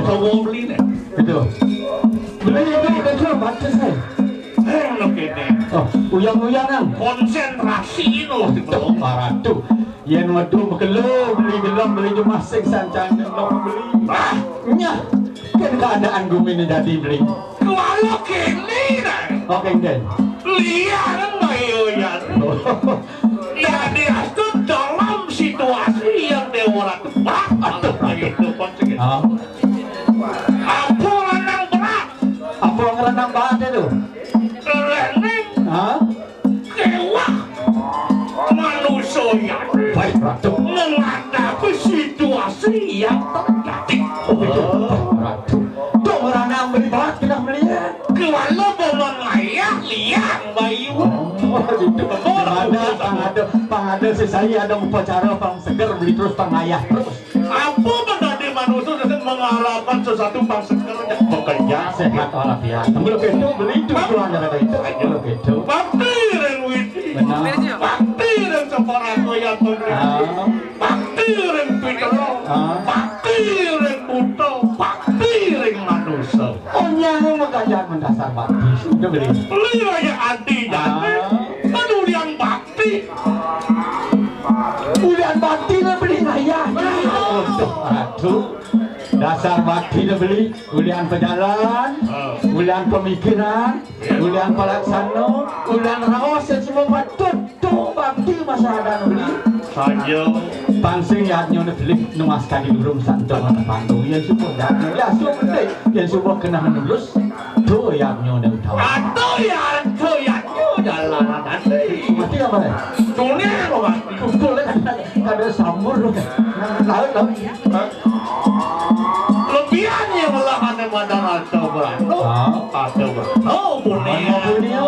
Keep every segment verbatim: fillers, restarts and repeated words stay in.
Coba beli nih. Itu. Beli itu, itu bagus, eh. Eh, lo kene. Oh, uyang-uyangan. Konsentrasi lo. Tuh, maratu. Yen metu bekelo beli gelem beli jumah sing sancang gelem beli. Ah, nyah. Kan keadaan gumi ini jadi beli. Kualo kene dah. Oke, Den. Liar bayo ya. Oh. Jadi astu dalam situasi yang dewasa. Wah, kalau begitu konsekuensi. Ah. Apa lanang berat? Apa lanang berat itu? Lening. Hah? Kewah. Manusia ya. Baik, Ratu. Menghadapi situasi yang terjadi. Oh, itu. Ratu. Tuh, lanang beli berat, kena beli ya. Kualo boman ayah, liang bayu. Oh, itu. Mana pang ada, pang ada si saya ada upacara, pang seger, beli terus, pang ayah terus. Apa menjadi manusia dengan mengharapkan sesuatu pang seger yang bekerja? Sehat walafiat. Belum itu, beli itu, tujuannya kata itu. Belum itu. Bakti ring widi. Benar. Bakti ring separato yang pemberi. Ah. Bakti ring pitelo. Ah. Bakti ring buta. Bakti ring manusia. Oh, nyang makanya mendasar bakti. Itu beli. Beli aja anti jati. Ah. Kan ulian bakti. Ulian bakti lah beli ngayah. Aduh, aduh. Dasar bakti lah beli. Ulian pejalan, ah, ulian pemikiran, ulian pelaksana, ulian raos yang semua patut. Tuh bakti masa ada beli. Saja. Pansing yadnya beli nuas kadi durung santo mana panggung. Ya syukur yadnya. Ya syukur deh. Ya syukur kena menulus. Tuh yadnya utama. Atau ya, tuh yadnya jalanan nanti. Mati apa deh? Dunia apa mati? Kumpul kan ada sambur. Nah, laut, laut. Lebihan yang lah ada pada rata berano. Ah. Ada berano punya. Mana punya?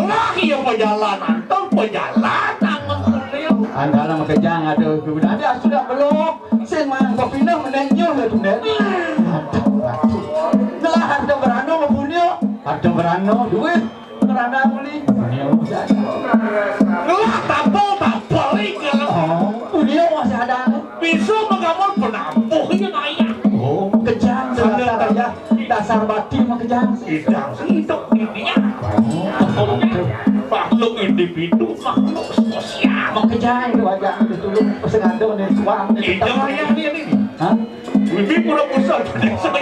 Lah, iya perjalanan, tuh perjalanan punya. Antara makejang ada kemudian ada sudah belum. Sing mang kopi nak menenyo ya tu deh. Aduh, aduh. Lah ada berano punya. Ada berano duit. Kerana beli. Punya masih ada. Lah, tapel, tapel, kalau. Oh, punya masih ada. Bisa menggambar penampuh ya ayah. Oh, kejang dasar ayah. Dasar bakti mah kejang. Tidak, untuk intinya. Oh, makhluk individu, makhluk sosial. Mau kejang itu aja itu dulu. Sengaja nih tuang. Itu ayah nih ini. Hah? Ini pura pusat.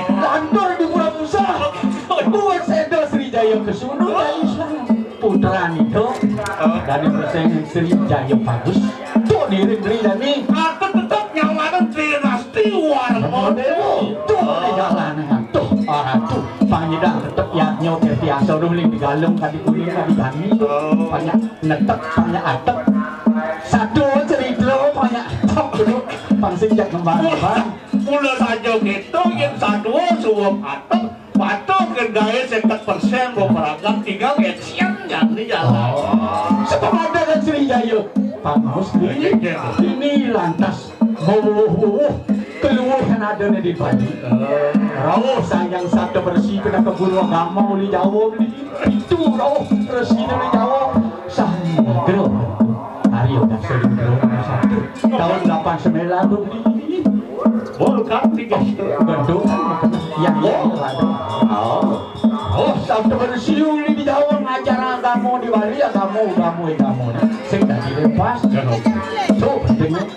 Lantur di pura pusat. Buat saya Sri Jaya ke sono dari sana. Putra itu dari Meseng Sri Jaya bagus. Tuh diri diri dan nih. Aku tetap nyamanan dinasti Warma Dewa. Tuh di jalanan tuh orang tuh panjidang tetap yadnya kayak biasa dulu ning digalung tadi kuning tadi gani. Banyak netek banyak atek. Satu cerita banyak atek dulu. Pangsin jak kembang-kembang. Mula saja gitu, yang satu suwung atek. Patuh kendai seket persen beberapa tinggal action jadi jalan. Oh. Sepemadakan Sri Jaya. Pak Maus ini, ini lantas. Wuh, wuh, wuh, wuh. Keluhan ada nih di Bali. Eh. Rauh sayang sabda bersih kena keburu agama oleh Jawa ni. Itu rauh bersih oleh Jawa. Samudra. Hari udah samudra satu. Tahun delapan sembilan tu beli. Volkan tiga. Bentuk yang Oh. Oh. Oh, sabda bersiul ni di Jawa ngajar agama di Bali, agama, agama, agama. Sing dah dilepas. Ya, no. So, pentingnya.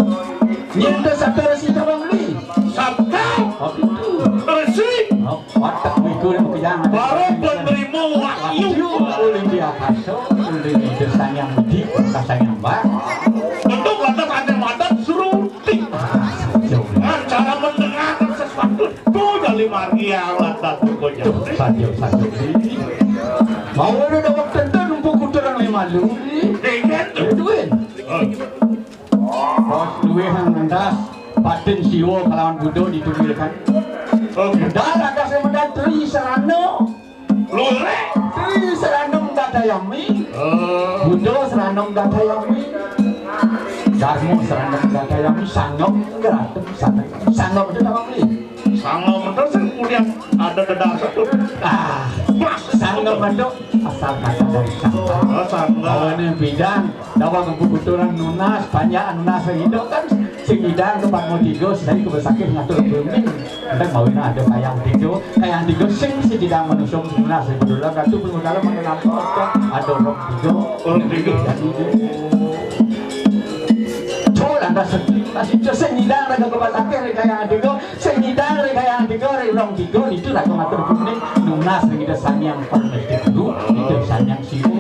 Nyentuh sabda resi cabang beli. Sabda. Oh, itu. Resi. Oh, watak itu yang kejang. Baru penerima wahyu. Wahyu, ulin di akasa, ulin di desanya mudi, desanya mbak. Bentuk lantas ada madat seru. Acara mendengarkan sesuatu tu jali margi alat datu ko jali. Saja, saja. Mau ada waktu tu numpuk kuturan lima lu. Dengan tu. Duit. Bos duit yang mendas. Batin siwa kelawan Buddha ditunggalkan. Oke. Dah lantas yang mendas Tri Sarana. Lurek. Tri Saranam Gadayami. Eh. Buddha Saranam Gadayami. Dharma Saranam Gadayami. Sangam Geratem Saranam. Sangam itu nama beli. Sangam itu sing kemudian ada dedar satu. Ah. Pas. Sangam itu asal kata dari sangam. Oh, sangam. Awane pidan, dawa ngempu kuturan nunas, panjak nunas ring Ida kan sing nyidang ka Padma Tiga, sing sami ka Besakih ngatur bumi. Enten mawina ada Kayang Tiga, Kayang Tiga sing sing nyidang manusa nunas ring Badulan, Ratu Pringudara mangda nampa ada Rong Tiga. Rong Tiga. Jadi, cul lantas sedih, masih sing nyidang raga ka Besakih ring Kayang Tiga, sing nyidang ring Kayang Tiga, ring Rong Tiga, ditu raga ngatur bumi, nunas ring Ida Sang Hyang Paramesti Guru, Ida Sang Hyang Siwa.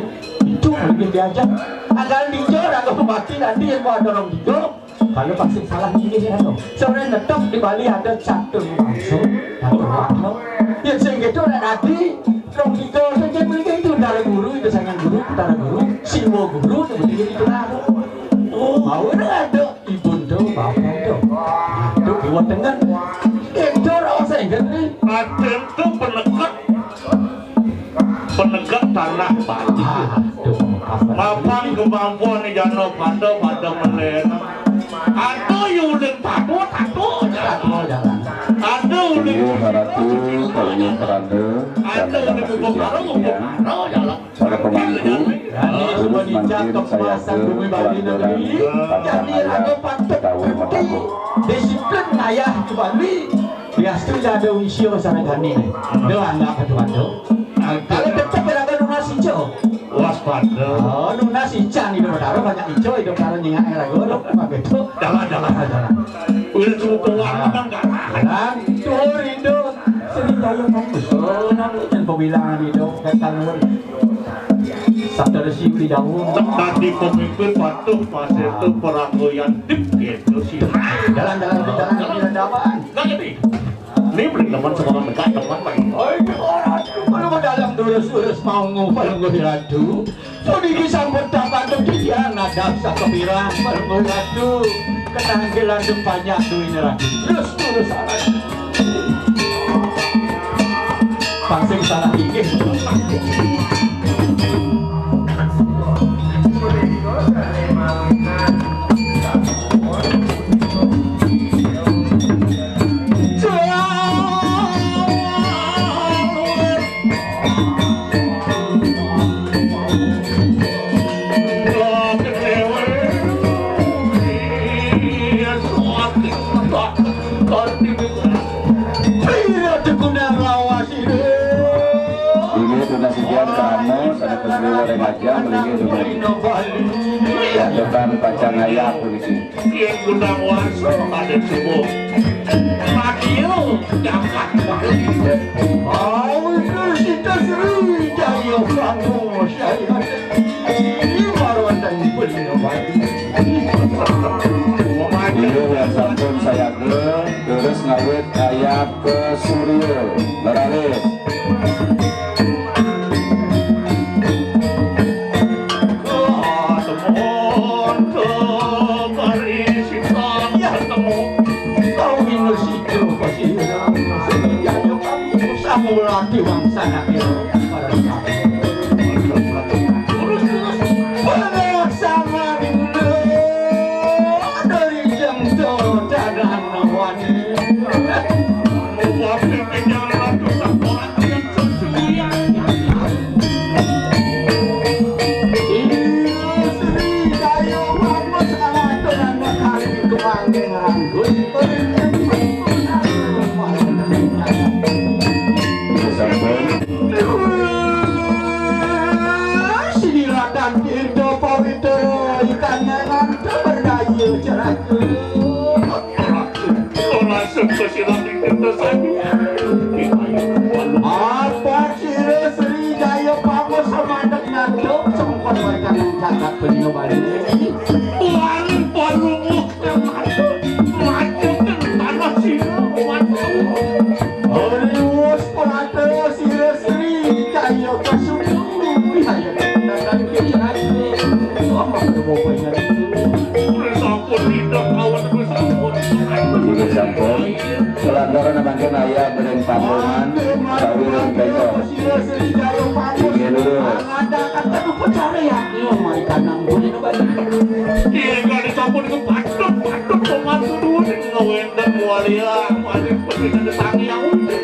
Itu mriki diajak. Anggal dija raga pemati nanti yen ada Rong Tiga. Kalau pasti salah milih ya, no. Sore netep di Bali ada catur wangsa, catur warna. Ya sing gitu ora dadi Rong Tiga sing mriki itu Betara Guru, itu Sang Hyang Guru, Betara Guru, Siwa Guru, itu mriki itu. Oh, mau ada ibun to, bapak to. Itu kiwa tengen. Itu rawa senggen nih. Aden to peneket. Penegak tanah Bali. Aduh, mapan kemampuan ni jana pada, pada melena. Ada yang uling padu, tadu jalan. Ada uling Iya, Ratu, kalau yang peranda, ada uling buka baru, buka baru jalan. Para pemangku, terus mangkin saya ke pelanggaran pancang ayat, tahu mataku. Disiplin ayah di Bali. Biastu ada unsur sana gani. Doang nggak ketua tu. Kalau tetap berada nunas ijo. Waspada. Oh, nunas ican itu berdarah banyak ijo itu kalau nyingak air lagu tu. Begitu. Jalan, jalan, jalan. Udah cukup kuat, kan, kan? Jalan, turun itu. Seni daya bagus. Oh, namun pembilangan itu. Kata nuwun. Sabda Resi Uli Dawu. Dadi pemimpin patuh pasir tu peranggoyan dip gitu sih. Jalan, jalan, jalan, jalan, jalan. Enggak ngerti. Ini beli teman sekolah dekat teman Pak. Oh, ini orang tu kalau dalam durus-durus mau ngumpul ngumpul ratu. Pun iki sampun tak pantun titian nadab sakepirang ngumpul ratu. Kenanggilan depannya tu ini ratu. Terus durus alat. Pang sing salah inggih. Pira dikundang lawas ini. Inggih tunas sekian karena sané keseliwa remaja mriki dengan Bali. Jatuhan pacang ayah puniki. Yen gundang waso ada subuh. Madio jagat Bali. Oh, Universitas Sriwijaya Pangosaya. Ini baru ada yang beli. Inggih, yang sampun saya ke, terus ngawit ayat ke Surya, leralis. Samulati wangsanake. Pangaksaman dari jengto dadan wani. Sri Kayu Bagus, anak tuan kali kemangge ranggus. Sampun. Sinilatan Tirta Pawitra, ikan ngantuk berdaya ceraka. Ora sukses silat ing tirta sami. Apa sira Sri Jaya Pangos semandek ngadep sengkon warikan jagat Bali. Wan Palungguh. Maju, maju, tanah sira, maju. Riwus Prata sira Sri Jaya Kasuma. Jaya Kasuma. Sampun tidak kawan bersampun. Sampun. Kelantaran mangkin ayah bereng panggungan, sawi bereng becok. Sira Sri Jaya Pangos. Inggih, lurus. Ada kata upacara ya. Iya, mari kanang boleh. Iya, kalau dicampur itu batuk, batuk, pembantu dulu nih, ngawendang, mualia, mualia, seperti ada tangi yang unik.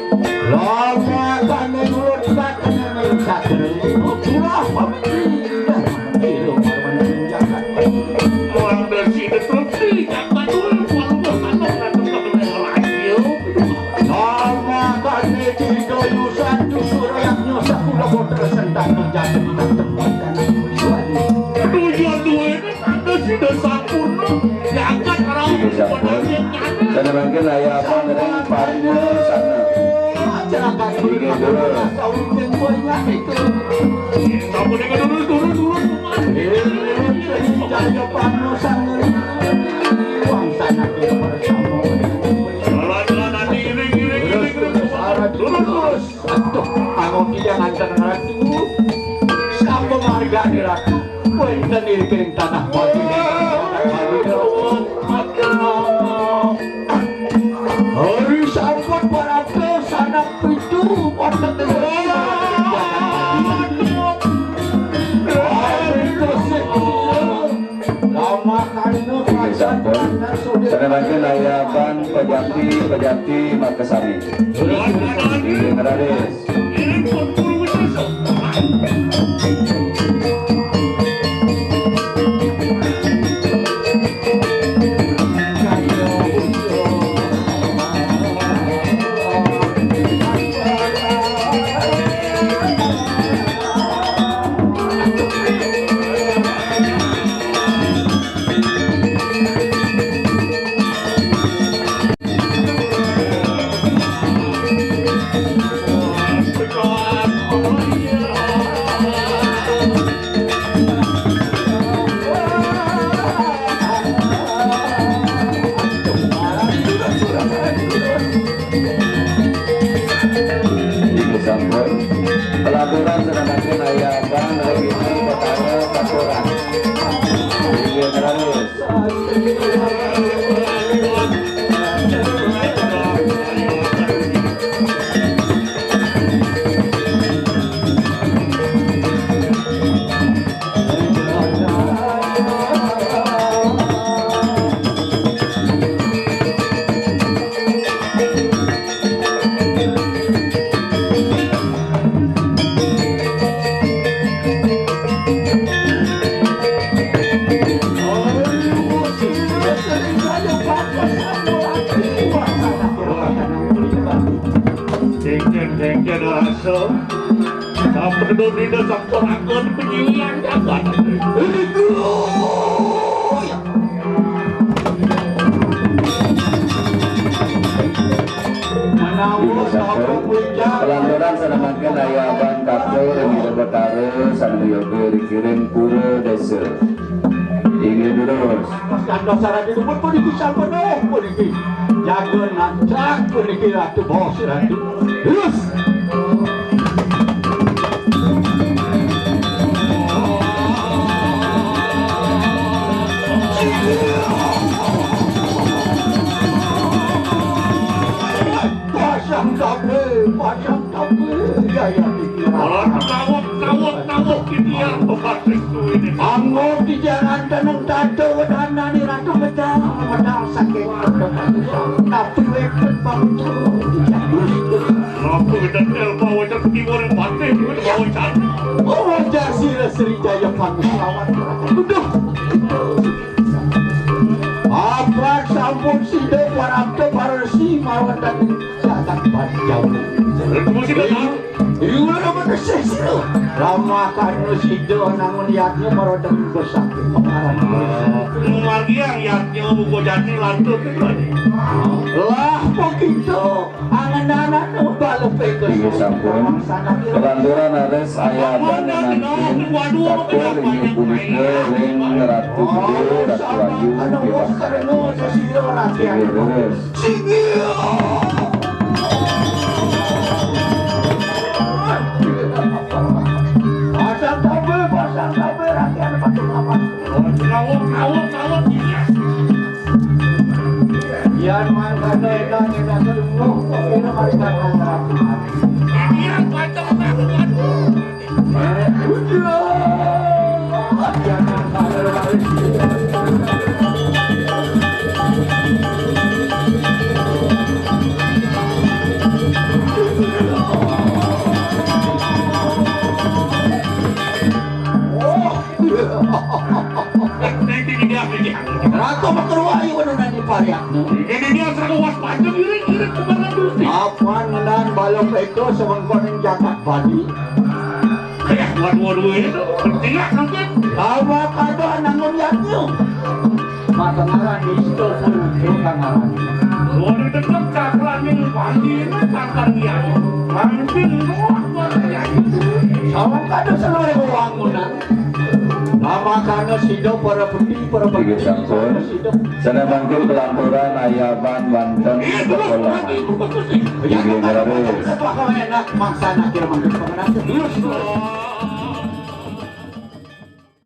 Lama kami dulu, kita kena main catur. Itulah pemikiran. Layapan ring paribasana. Inggih, durus. Sampun, inggih, durus, durus, durus. Jalan, jalan, nanti iring, iring, iring, durus. Aduh, angon titiang anten Ratu. Sapa margane Ratu? Wenten ing tanah Bali. Hari sampun para sanak pitu wonten ing Lama karina. Sampun. Sanerangan layapan pejati, pejati makasami. Inggih, raris. Inggih sampun. Pelaturan senamaken ayaban lagi perkara katuran. Inggih terus. Dengken, dengken rasa. Sampun dina sampuraken penyiwian jagat. Menawi sampun puncak. Pelanturan senamaken ayaban katur ring Ida Betara sane yoga dikirim pura desa. Inggih durus. Kantos sarat dipun puniki sampun, eh, puniki. Jaga nancak puniki Ratu Bos Ratu. Terus. Pasang kabel, pasang kabel. Ya, ya, ya. Tawuk, tawuk, tawuk, ini yang pembatik tuh ini. Anggo di jalan tenang tata, wedana di ratu medal, medal sakit. Tapi wepet bangsa. Aku kita tel bawa jadi orang batik, bawa sana. Oh, Jasira Sri Jaya Panglawan. Udah. Apa sampun sida warapta parsi mawon daging jagat Panjalu. Terus kita tahu. Iwala nama tesih sira. Rama karena sida nangun yatnya marodeng besakti pengaran. Margiang yatnya buku jati lantur itu tadi. Lah, begitu. Angen-angen bala peka. Inggih sampun. Kelanturan ares ayaban nangkin katur inggih punika ring Ratu Gede, Ratu Ayu, Dewata. Inggih, terus. Pasang tabe, pasang tabe, rakyat patuh lawan. Rawuh, rawuh, rawuh, iya. Yan mangkana edan, edan, edan, edan, edan, edan, edan. Iya, pacang banget, waduh. Ratu Makruayu anu nang diparyakna. Ini dia saka was panjang iring-iring kumaran Gusti. Apan ngenan bala peka sawengkoning jagat Bali. Eh, waduh, waduh, ini tuh bertingkah mungkin. Bawa kada nangun yatnya. Maka ngaran di situ pun bukan ngaran. Waduh, tetep cakraning pandina kantang dia. Mancing doang buat dia. Sawang kada seluruh bangunan. Nama kana sida para peti, para Inggih peti, sampun. Sida. Sana mangkin kelanturan ayaban banten sekolah. Inggih, raris. Apa kau enak maksa nak kira mangkin pengenal.